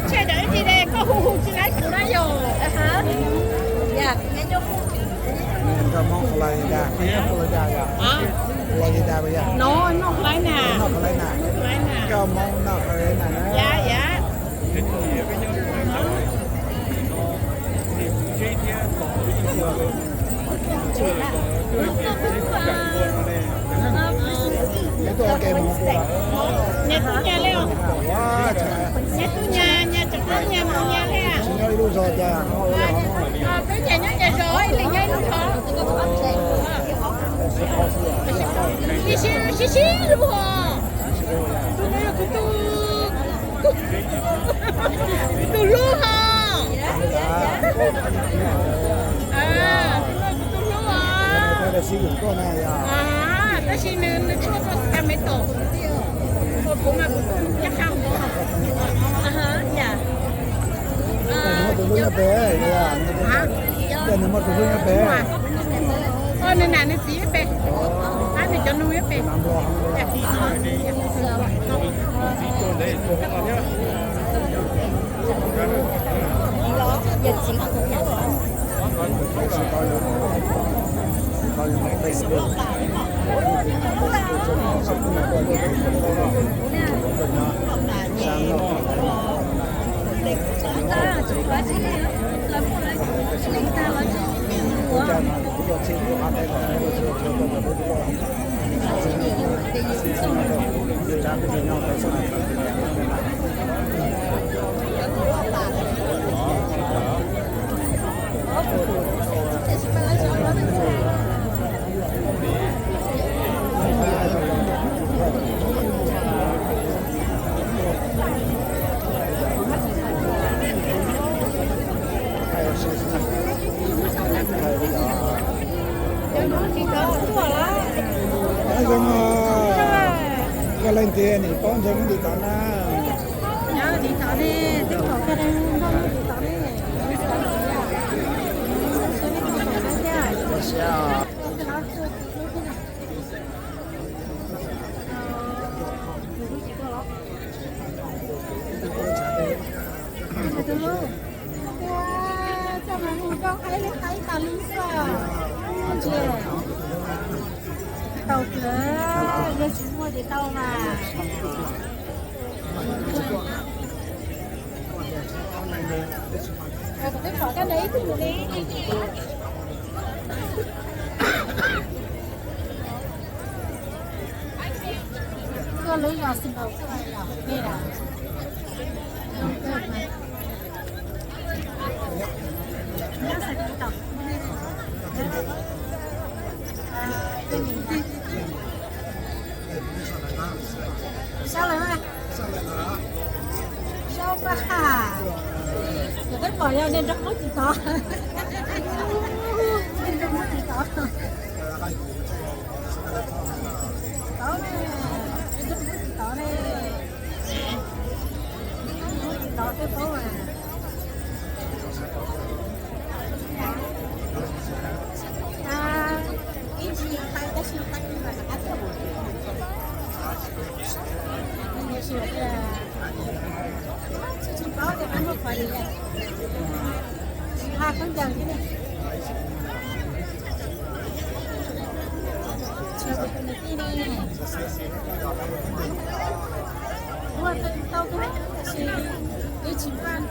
Tseg cov ib tsi de, koj hu hu tsis laib kuv na yom. Nkauj Hmoob Florida, Florida yom. Florida yom. No, North Carolina. North Carolina. Nkauj Hmoob North Carolina na. Ya, ya. Nyias tub nyas li os. Nyias tub nyas, nyas tseem tub nyas mus nyas li. Peb nyas nyob nyas zos, ib leeg nyob ib lub zos. Sib sib, sib sib hlub os. Tus no yog kuv tus, kuv tus hlub os. Tus no kuv tus hlub os. Tab sis nws, nws tuaj txog Sacramento, kuv mas kuv tuaj nyob qab. Nws muaj tus hlub nyob pem, nws muaj tus hlub nyob pem. Nws nam nws txiv nyob pem, nws cov nus nyob pem. Zoo, koj leej twg nws paub Ntxawg Hmoob Tiv Tauv na? Tau kawg, yog tsis muaj ces tau mas. Kuv twb pom koj ntawd ib tug li. Tuaj lub zos Singapore tuaj yom, deb lawm. Saib lawm, saib pab, kuv twb pom yog niag nraug Hmoob Tiv Tauv, niag nraug Hmoob Tiv Tauv. Tauv ne, niag nraug Hmoob Tiv Tauv ne, Hmoob Tiv Tauv twb paub. Ib ntsis qaib tab sis qaib mas rov qab tuaj. Tsis paub tias qab muaj qhov li, tsis haj khaub ncaws thiab ne. Tsis yog kuv tus niam tij ne. Muaj tau tau tab sis twb tsis npaj.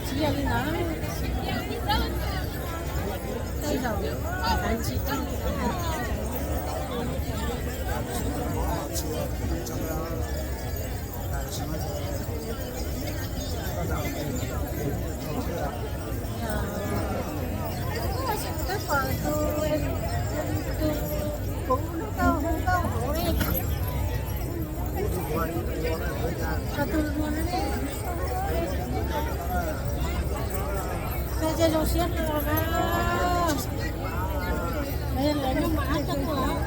Tsis yog li ntawd, tej zaum tsis tau. Zoo siab no na. Lawv noj mas ab coj tuaj.